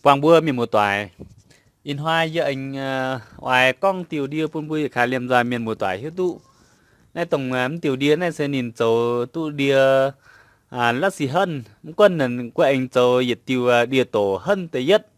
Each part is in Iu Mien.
buangh mbuo mienh muoz-doic. Ih hnoi yie aengx oix gorngv diuh ndie bun mbuo yietc kaaix liemh nzoih mienh muoz-doic hiuv duqv. Naaiv dongh mv diuh ndie naaiv se ninh zoux duqv ndie la'sic henv, mv gunv ninh guaengx zoux yietc diuh ndie-doc henv da'yietv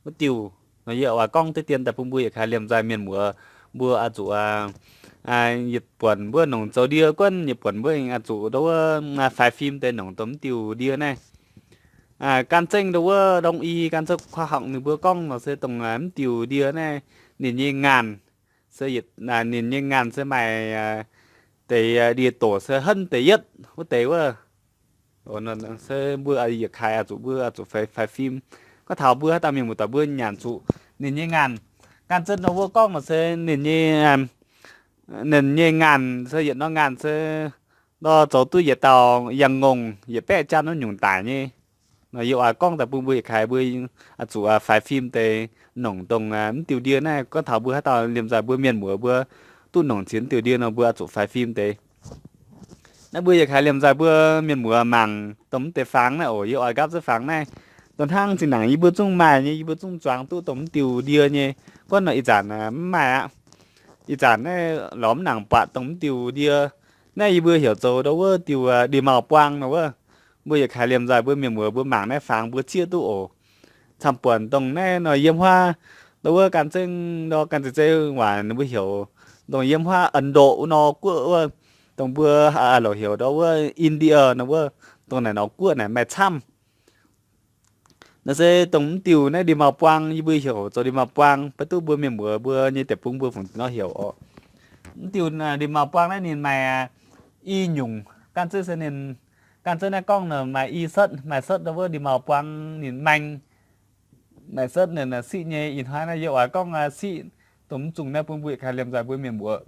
wuov diuh nor, yie oix gorngv deix dien daaih bun mbuo yietc kaaix liemh nzoih mienh muoz mbuo oix zuqc yietc buonc mbuo nongc zoux ndie gunv yietc buonc mbuo oix zuqc ndau wuov faix fim deix nongc dongh mv diuh ndie naaiv. Gan zengv ndau wuov đông y, gan zengv khoa học ninh mbuo gorngv nor se dongh mv diuh ndie naaiv ninh nyei ngaanh se, ninh nyei ngaanh se maaih deix ndie-doc se henv da'yietv wuov deix wuov. Se mbuo yietc kaaix oix zuqc, mbuo oix zuqc faix fim. Gorngv taux mbuo haaix dauh mienh muoz-doic mbuo nyanc zuqc ninh nyei ngaanh. Gan zengv ndau wuov gorngv nor se ninh nyei, ninh nyei ngaanh se yietc norm ngaanh se ndau zoux duqv yietc dauh yangh ngongh yietc baeqv janv wuov nyungc daic nyei. Nor yie oix gorngv daaih bun mbuo yietc kaaix mbuo oix zuqc faix fim deix nongc dongh mv diuh ndie naaiv. Gorngv taux mbuo haaix dauh liemh nzoih mbuo mienh muoz mbuo duqv nongc ziex diuh ndie nor mbuo oix zuqc faix fim deix. Naaiv mbuo yietc kaaix liemh nzoih mbuo mienh muoz mangc dongh mv deix fangx naaiv oc. Yie oix nqaapv zengv fangx naaiv dongh hnangv zinh ndaangc yie mbuo zungv maaih nyei, yie mbuo zungv zuangx duqv dongh mv diuh ndie nyei. Gorngv nor ih zanc mv maaih aqv. Ih zanc naaiv lorz mv nangc buatc dongh mv diuh ndie. Naaiv yie mbuo heuc zoux ndau wuov diuh ndie-mauh-buang nor wuov. Mbuo yietc kaaix liemh nzoih mbuo mienh muoz mbuo mangc naaiv fangx mbuo zieqv duqv oc. Camv-buonc dongh naaiv nor yiem huaav ndau wuov gan zengv ndau gan zeiv zeiv waac ninh mbuo heuc dongh yiem huaav Ấn Độ wuov nor guoqv wuov, dongh mbuo louc heuc ndau wuov India nor wuov, dongh naaic nor guoqv naaic maaih camv. Naaiv se dongh mv diuh naaiv ndie-mauh-buang, yie mbuo heuc zoux ndie-mauh-buang, baac duqv mbuo mienh muoz mbuo nyei deic-bung mbuo fungc nor heuc oc. Mv diuh ndie-mauh-buang naaiv ninh maaih i nyungc, gan zengv se ninh, gan zengv naaiv gorngv nor maaih i setv, maaih setv ndau wuov ndie-mauh-buang ninh maeng, maaih setv ninh siqv nyei. Ih hnoi naaiv yie oix gorngv siqv dongh mv zungh naaiv bun mbuo yietc kaaix liemh nzoih mbuo mienh muoz.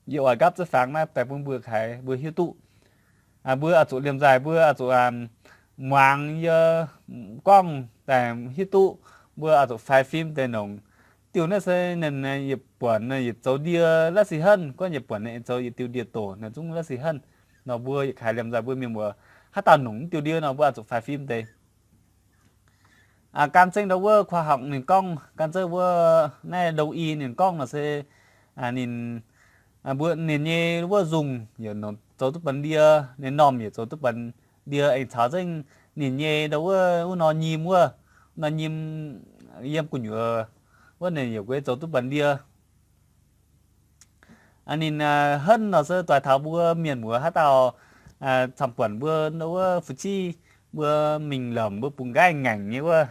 Yie oix nqaapv zengv fangx naaiv daaih bun mbuo kaaix mbuo hiuv duqv. Mbuo oix zuqc liemh nzoih mbuo oix zuqc muangx yie gorngv daaih hiuv duqv, mbuo oix zuqc faix fim deix nongc. Diuh naaiv se ninh yietc buonc yietc zoux ndie la'sic henv, gorngv yietc buonc ninh zoux yietc diuh ndie-doc naaiv zungv la'sic henv. Nor mbuo yietc kaaix liemh nzoih mbuo mienh muoz haaix dauh nongc mv diuh ndie nor mbuo oix zuqc faix fim deix. Gan zengv ndau wuov khoa học ninh gorngv, gan zengv wuov naaiv đông y ninh gorngv nor se ninh, mbuo ninh nyei wuov nzungh yaac nongc zoux duqv benx ndie, ninh normh yaac zoux duqv benx ndie, aengx caux zengv ninh nyei ndau wuov wuov nor nyim wuov, nor nyim yiem gu'nyuoz wuov ninh yaac gueix zoux duqv benx ndie. Ninh henv nor se doix taux mbuo mienh muoz haaix dauh camv-buonc mbuo ndau wuov fu'jueiv mbuo mingh lomc mbuo bungx nqaiv ngaengc nyei wuov,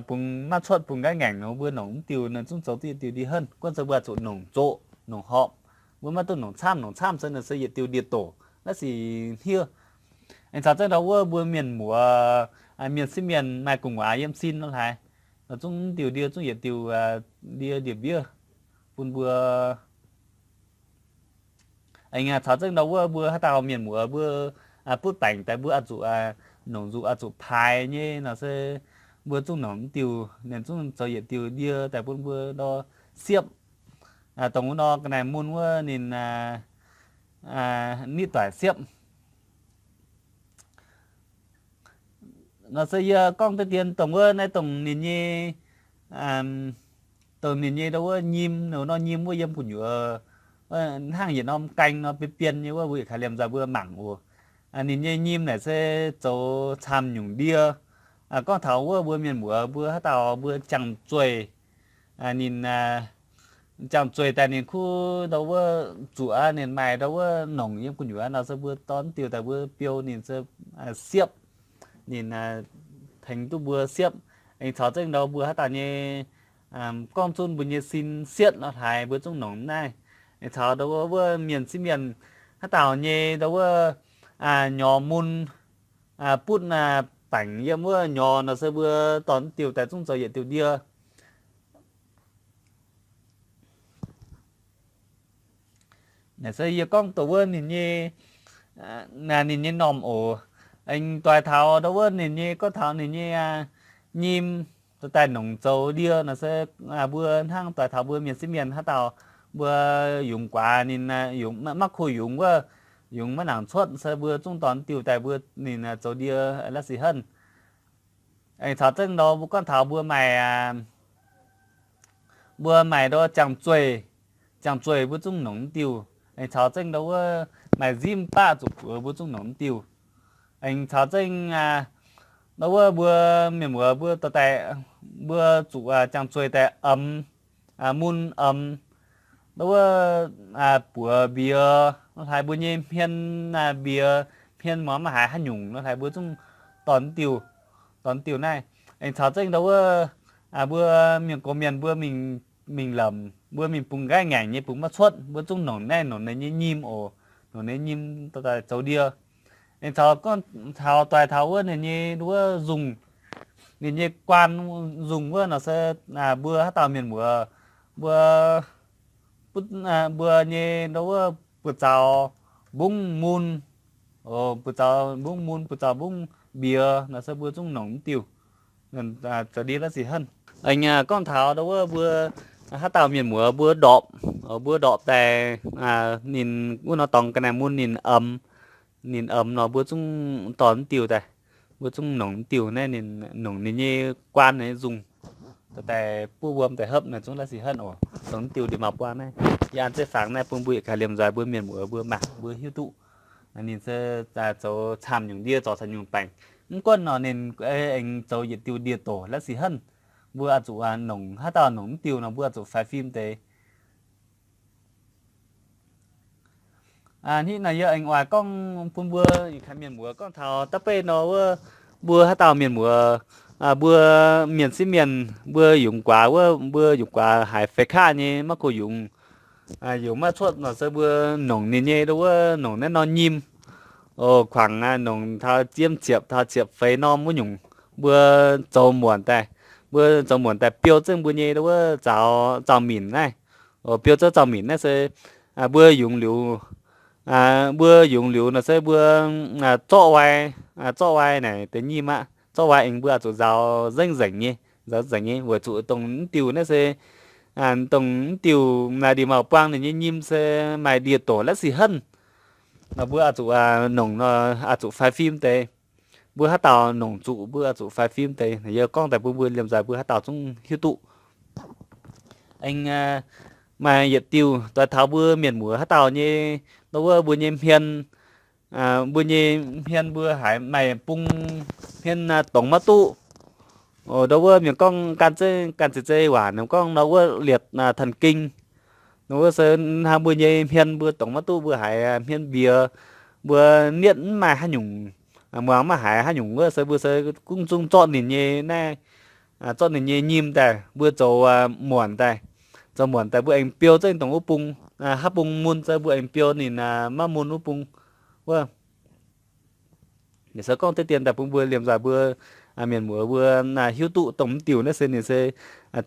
bungx maiv cuotv bungx nqaiv ngaengc nor mbuo nongc mv diuh nor zungv zoux duqv yietc diuh ndie henv. Gunv se mbuo zuqc nongc zoqc nongc horpc. Mbuo maiv dungx nongc camv, nongc camv se nor se yietc diuh ndie-doc la'sic hniev. Aengx caux zengv ndau wuov mbuo mienh muoz, mienh sieqv mienh maaih gu'nguaaz yiem sin nor hlaaix, nor zungv mv diuh ndie zungv yietc diuh ndie ndie-mbiev bun mbuo. Aengx caux zengv ndau wuov mbuo haaix dauh mienh muoz mbuo butv baengc daaih mbuo oix zuqc nongc nzuqc oix zuqc paaix nyei nor se mbuo zungv nongc mv diuh, ninh zungv zoux yietc diuh ndie daaih bun mbuo ndau siepv. Dongh wuov nor ga'naaiv mun wuov ninh nitv doic siepv. Nor se yie gorngv deix dien dongh wuov naaiv dongh ninh nyei, dongh ninh nyei ndau wuov nyim, nor nyim wuov yiem gu'nyuoz hnangv yietc norm gaeng nor, bien bien nyei wuov, mbuo yietc kaaix liemh nzoih mbuo mangc oc. Ninh nyei nyim naaic se zoux camv nyungc ndie. Gorngv taux wuov mbuo mienh muoz mbuo haaix dauh mbuo jangx zueih, ninh jangx zueih daaih ninh kuv ndau wuov zuqc aqv, ninh maaih ndau wuov nongc yiem gu'nyuoz nor se mbuo dorh diuh daaih mbuo biou ninh se siepv, ninh tengx duqv mbuo siepv. Aengx caux zengv ndau mbuo haaix dauh nyei gorngv zunv mbuo nyei sin sietv nor hlaaix mbuo zungv nongc naaiv. Aengx caux ndau wuov mienh sieqv mienh haaix dauh nyei ndau wuov nyorx mun butv baengc yiem wuov nyorx nor se mbuo dorh diuh daaih zungv zoux yietc diuh ndie. Naaic se yie gorngv dongh wuov ninh nyei, ninh nyei normh oc. Aengx doix taux ndau wuov ninh nyei, gorngv taux ninh nyei nyim daaih nongc zoux ndie nor se mbuo hnangv doix taux mbuo mienh sieqv mienh haaix dauh mbuo yungz guaax ninh, yungz maiv kuh yungz wuov, yungz maiv nangc cuotv se mbuo zungv dorh diuh daaih mbuo ninh zoux ndie la'sic henv. Aengx caux zengv ndau mbuo gorngv taux mbuo maaih, mbuo maaih ndau jangx-zueih, jangx-zueih mbuo zungv nongc mv diuh. Aengx caux zengv ndau wuov maaih nzimv baqv zuqc buoz mbuo zungv nongc mv diuh. Aengx caux zengv ndau wuov mbuo mienh muoz mbuo dorh daaih, mbuo zuqc jangx-zueih daaih omx, mun omx, ndau wuov buoz mbiex, hlaaix mbuo nyei hmien mbiex, hmien muangx maiv haiz haaix nyungc nor, hlaaix mbuo zungv dorh mv diuh, dorh mv diuh naaiv. Aengx caux zengv ndau wuov mbuo mienh gox mienh mbuo mingh, mingh lamc, mbuo mingh bungx nqaaiv ngaengc nyei bungx maiv cuotv, mbuo zungv nongc naaiv, nongc ninh nyei nyim oc, nongc ninh nyim dorh daaih zoux ndie. Aengx caux gorngv taux doix taux wuov ninh nyei wuov nzungh, ninh nyei guaan nzungh wuov nor se mbuo haaix dauh mienh muoz, mbuo, mbuo nyei ndau wuov buoz-zaux mbungv mun, buoz-zaux mbungv mun, buoz-zaux mbungv mbiex nor se mbuo zungv nongc mv diuh, zoux ndie la'sic henv. Aengx gorngv taux ndau wuov mbuo haaix dauh mienh muoz mbuo ndorpc, mbuo ndorpc daaih ninh wuov nor dorngx ga'naaiv mun ninh omx, ninh omx nor mbuo zungv dorh mv diuh daaih, mbuo zungv nongc mv diuh naaiv, ninh nongc ninh nyei guaan nyei nzungh, dorh daaih buov wuom daaih hopv naaiv zungv la'sic henv oc. Dongh mv diuh ndie-maauh buang naaiv, yie an zeiv fangx naaiv bun mbuo yietc kaaix liemh nzoih mbuo mienh muoz mbuo mangc mbuo hiuv duqv ninh se zoux camv nyungc ndie zorc camv nyungc baengc. Mv gunv nor ninh aengx zoux yietc diuh ndie-doc la'sic henv. Mbuo oix zuqc nongc, haaix dauh nongc mv diuh nor mbuo oix zuqc faix fim deix. Hnangv naaiv yie aengx oix gorngv bun mbuo yietc kaaix mienh muoz gorngv taux da'beiv nor wuov, mbuo haaix dauh mienh muoz, mbuo mienh sieqv mienh mbuo yungz guaax wuov, mbuo yungz guaax haiz feix kaqv nyei maiv kouv yungz, yungz maiv cuotv nor se mbuo nongc ninh nyei ndau wuov nongc naaiv nor nyim, kuangx nongc taux ziepc ciepc, taux ciepc feix norm wuov nyungc, mbuo zoux muonc daaih, mbuo zoux muonc daaih biou zengv mbuo nyei ndau wuov zaux, zaux minc naaiv. Biou zengv zaux minc naaiv se mbuo yungz liuz, mbuo yungz liuz nor se mbuo zorqv wai, zorqv wai naaic deix nyim aqv, zorqv wai aengx mbuo oix zuqc nzaaux nzengc nzengc nyei, nzaaux nzengc nyei weic zuqc dongh mv diuh naaiv se, dongh mv diuh ndie-maauh buang ninh nyei nyim se maaih ndie-doc la'sic henv. Nor mbuo oix zuqc nongc nor oix zuqc faix fim deix. Mbuo haaix dauh nongc zuqc mbuo oix zuqc faix fim deix. Yie gorngv daaih bun mbuo liemh nzoih mbuo haaix dauh zungv hiuv duqv. Aengx maaih yietc diuh doix taux mbuo mienh muoz haaix dauh nyei, ndau wuov mbuo nyei hmien, mbuo nyei hmien mbuo haiz maaih bung hmien dongz maiv duqv. Ndau wuov mienh gorngv gan zeiv, gan zeiv zeiv waac ninh gorngv ndau wuov liệt thần kinh. Ndau wuov se hnangv mbuo nyei hmien mbuo dongz maiv duqv, mbuo haiz hmien mbiex, mbuo nietv mv maaih haaix nyungc, muangx maiv haiz haaix nyungc wuov se mbuo se gunv zungv zorqv ninh nyei naaiv, zorqv ninh nyei nyim daaih mbuo zoux muonc daaih. Zoux muonc daaih mbuo aengx biou zengv dongh wuov bung, haav bung mun se mbuo aengx biou ninh maiv mun wuov bung wuov. Ninh se gorngv deix dien daaih bun mbuo liemh nzoih mbuo mienh muoz mbuo hiuv duqv dongh mv diuh naaiv se ninh se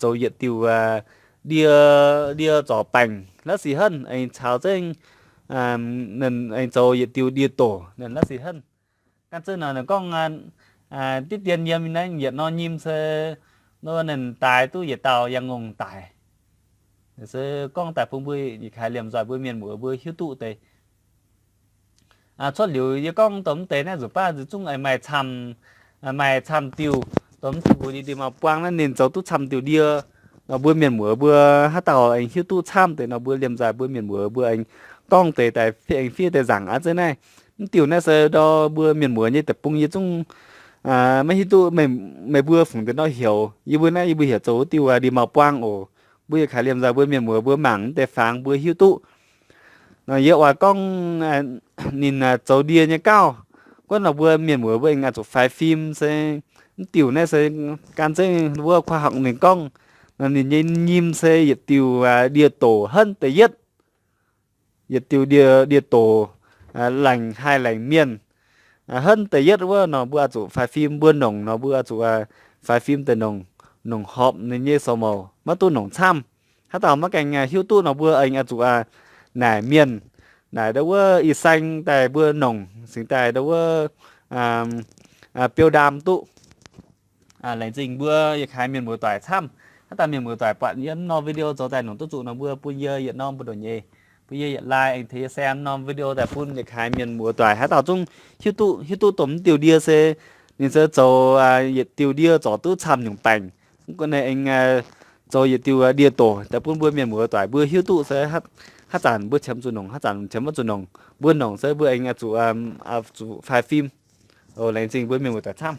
zoux yietc diuh ndie, ndie zorc baengc la'sic henv, aengx caux zengv aengx zoux yietc diuh ndie-doc la'sic henv. Gan zeiv nor ninh gorngv deix dien yiem naaiv yietc norm nyim se nor ninh daaix duqv yietc dauh yangh ngongh daic. Se gorngv daaih bun mbuo yietc kaaix liemh nzoih mbuo mienh muoz mbuo hiuv duqv deix. Cuotv liuz yie gorngv dongh mv deix naaiv nzunc baav nzunc zungv maaih camv, maaih camv diuh, dongh mv diuh mbuo ndie-maauh buang naaiv ninh zoux duqv camv diuh ndie. Nor mbuo mienh muoz mbuo haaix dauh aengx hiuv duqv camv deix nor mbuo liemh nzoih mbuo mienh muoz mbuo aengx gorngv deix daaih aengx fiev deix nzaangc aqv. Zeiv naaiv mv diuh naaiv se ndau mbuo mienh muoz nyei deic-bung yie zungv maiv hiuv duqv, meih mbuo fungc deix nor heuc yie mbuo naaiv, yie mbuo heuc zoux wuov diuh ndie-maauh buang oc. Mbuo yietc kaaix liemh nzoih mbuo mienh muoz mbuo mangc mv deix fangx mbuo hiuv duqv. Nor yie oix gorngv ninh zoux ndie nyei gauh, guonv nor mbuo mienh muoz mbuo aengx oix zuqc faix fim se mv diuh naaiv se gan zeiv wuov khoa học ninh gorngv, nor ninh nyei nyim se yietc diuh ndie-doc henv da'yietv. Yietc diuh ndie, ndie-doc laengc haih laengc mienh henv da'yietv wuov nor mbuo oix zuqc faix fim, mbuo nongc nor mbuo oix zuqc faix fim deix nongc, nongc horpc ninh nyei sou mouc, maiv duqv nongc camv. Haaix dauh maiv gaengh hiuv duqv nor mbuo aengx oix zuqc naaic mienh, naaic ndau wuov ih saeng daaih mbuo nongc cingx daaih ndau wuov biou ndaam duqv. Laengz zingh mbuo yietc kaaix mienh muoz doic camv. Haaix dauh mienh muoz doic buatc yie norm video zoux daaih nongc duqv zuqc nor mbuo bun yie yietc norm mbu'ndongx nyei, bun yie yietc like aengx tengx yie share norm video daaih bun yietc kaaix mienh muoz doic haaix dauh zungv hiuv duqv, hiuv duqv dongh mv diuh ndie se Ninh se zoux yietc diuh ndie zorc duqv camv nyungc baengc. Mv gunv ninh aengx zoux yietc diuh ndie doc daaih bun mbuo mienh muoz-doic mbuo hiuv duqv se haaix zanc mbuo qiemx zuqc nongc, haaix zanc qiemx maiv zuqc nongc. Mbuo nongc se mbuo aengx zuqc, zuqc faix fim. Laengz zingh mbuo mienh muoz-doic camv.